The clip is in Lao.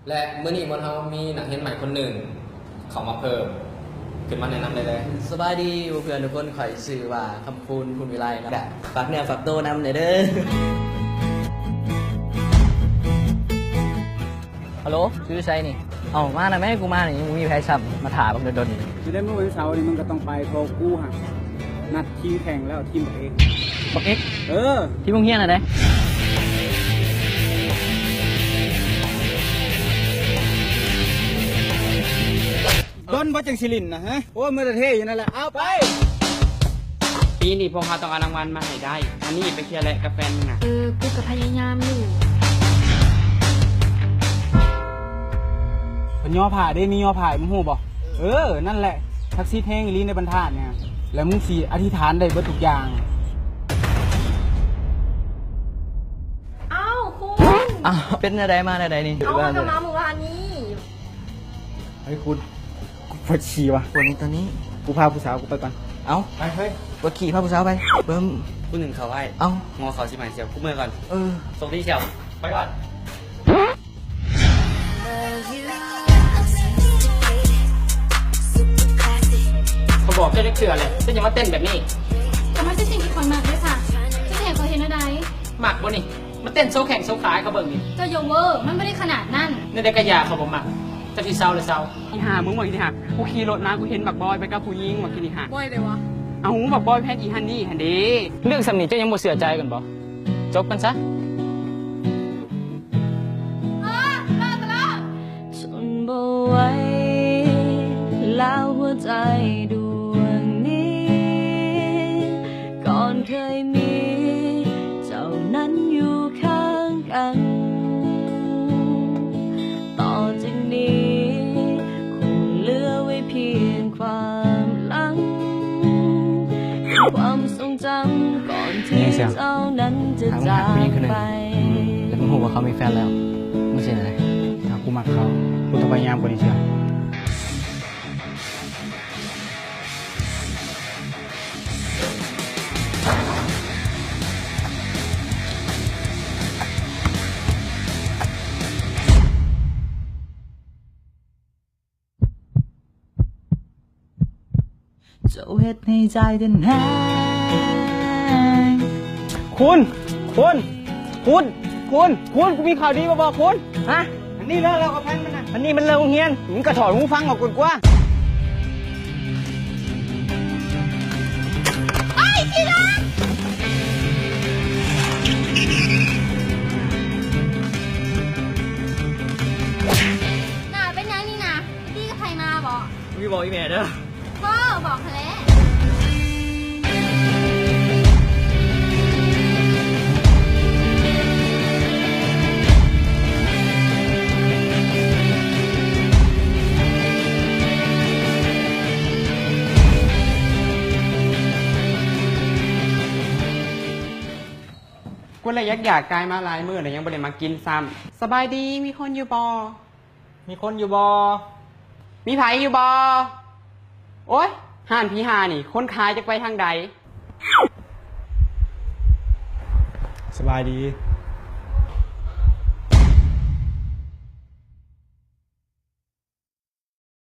ແລະ ມື້ນີ້ໝູ່ເຮົາມີນັກຮຽນໃໝ່ຄົນໜຶ່ງເຂົ້າມາເພີ່ມ, ຂຶ້ນມາແນະນຳໄດ້ເລີຍ. ສະບາຍດີເພື່ອນທຸກຄົນ, ຂ້ອຍຊື່ວ່າ ຄຳຄູນ ພູນວິໄລ ແລະ ຝາກເນື້ອຝາກໂຕນຳແດ່ເດີ. ຮັລໂຫຼ ຢູ່ໃສນີ້? ເອົ້າ ມານະແມ້ ກູມານີ້ ຍັງບໍ່ມີໃຜຊ້ຳ ມາຖ້າບັກດົນໆນີ້. ຢູ່ໃນມື້ວັນເສົານີ້ ມຶງກໍຕ້ອງໄປ ເພາະກູຫັ້ນນັດທີມແຂ່ງແລ້ວ ທີມບັກເອກ. ບັກເອກ? ເອີ ທີມໂຮງຮຽນຫັ້ນເດ້. ດົນບໍ່ຈັ່ງຊິຫຼິ້ນນະ ຮະ? ໂອ້ຍ ມື້ລະເທ່ຢູ່ນັ້ນແຫຼະ. ເອົາໄປ! ປີນີ້ພວກເຮົາຕ້ອງເອົາລາງວັນມາໃຫ້ໄດ້. ອັນນີ້ໄປເທື່ອແຫຼະກັບແຟນມຶງນະ. ເອີ ກູກໍພະຍາຍາມຢູ່. ເພິ່ນຍໍຜ້າເດ້ ມີຍໍຜ້າ ມຶງຮູ້ບໍ່? ເອີ ນັ້ນແຫຼະ ສັກສິດແຮງອີ່ຫຼີໃນບັນທາດນີ້ ແລ້ວມຶງຊິອະທິຖານໄດ້ເບິດທຸກຢ່າງ. ອ້າວ ຄຸນ! ອ້າວ ເປັນແນວໃດ ມາແນວໃດນີ້? ເອົາ ເຮົາກໍມາມື້ວານນີ້. ເຮີ້ຍ ຄຸນ ກູປວດຂີ້ວ່ະ. ປວດໃນຕອນນີ້ ກູພາຜູ້ສາວກູໄປກ່ອນ. ເອົ້າ ໄປເຮີ້ຍ ປວດຂີ້ ພາຜູ້ສາວໄປ. ເບິ່ມ ຜູ້ໜຶ່ງເຂົ້າໄວ້. ເອົ້າ ງໍເຂົ້າຊິໃໝ່ສ່ຽວ ກູເມືອກ່ອນ. ເອີ ໂຊກດີສ່ຽວ ໄປກ່ອນ. ຂ້ອຍບອກເຈົ້າຈັກເທື່ອແລ້ວ ເຈົ້າຢ່າມາເຕັ້ນແບບນີ້. ກໍມັນເປັນສິ່ງທີ່ຂ້ອຍມັກເດ້ຊະ ເຈົ້າຊິໃຫ້ຂ້ອຍເຮັດແນວໃດ? ມັກບໍ່ນີ້? ມາເຕັ້ນໂຊແຂ້ງໂຊຂາໃຫ້ເຂົາເບິ່ງນີ້. ເຈົ້າຢ່າເວີ ມັນບໍ່ໄດ້ຂະໜາດນັ້ນ. ແນວໃດກະຢ່າ ຂ້ອຍບໍ່ມັກ. ຈັກຊິເຊົາແລ້ວເຊົາ. ອີຫ່າ ມຶງເບິ່ງອີ່ຫາ ກູຂີ່ລົດມາ ກູເຫັນບັກບອຍໄປກັບຜູ້ຍິງ ບັກກິນອີ່ຫາ. ບອຍໃດວະ? ເອົ້າ ບັກບອຍແຟນອີ່ຫັ້ນນີ້ຫັ້ນເດ. ເລື່ອງສ່ຳນີ້ເຈົ້າຍັງບໍ່ເຊື່ອໃຈກັນບໍ່? ຈົບກັນຊະ. ເອີ ເລີກ ເລີກ. ທົນບໍ່ໄຫວແລ້ວຫົວໃຈດວງນີ້ ກ່ອນເຄີຍມີເຈົ້ານັ້ນຢູ່ຂ້າງກັນ ຕໍ່ຈາກນີ້ຄົງເຫຼືອໄວ້ພຽງຄວາມຫຼັງ ເປັນຄວາມຊົງຈຳກ່ອນທີ່ເຈົ້ານັ້ນຈະຈາກໄປ. ແລ້ວມຶງຮູ້ວ່າເຂົາມີແຟນແລ້ວ ມຶງຊິເຮັດແນວໃດ? ຖ້າກູມັກເຂົາ ກູຕ້ອງພະຍາຍາມກວ່ານີ້ເທື່ອ. ເຈົ້າເຮັດໃຫ້ໃຈເຕັ້ນແຮງ. ຄຸນ ຄຸນ ຄຸນ ຄຸນ ຄຸນ ກູມີຂ່າວດີມາບອກຄຸນ. ຮະ? ອັນນີ້ເລີກແລ້ວກັບແຟນມັນນະ. ອັນນີ້ມັນເລີກໂຮງຮຽນ. ມຶງກະຖອດຫູຟັງອອກກ່ອນກວ່າ. ໄອ້ທີ່ລັກ ໜ້າເປັນຫຍັງນີ້ນະ? ຕີກັບໃຜມາບໍ? ບໍ່ໄດ້ບອກອີ່ແມ່ເດີ. ເອີ ບອກຫັ້ນແຫຼະ. ກູລະຢາກຢາກຕາຍມາຫຼາຍມື້ແລ້ວ ຍັງບໍ່ໄດ້ມາກິນຊ້ຳ. ສະບາຍດີ ມີຄົນຢູ່ບໍ່? ມີຄົນຢູ່ບໍ່? ມີໃຜຢູ່ບໍ່? ໂອ້ຍ ຮ້ານຜີຫານີ້ ຄົນຂາຍຈັກໄປທາງໃດ? ສະບາຍດີ.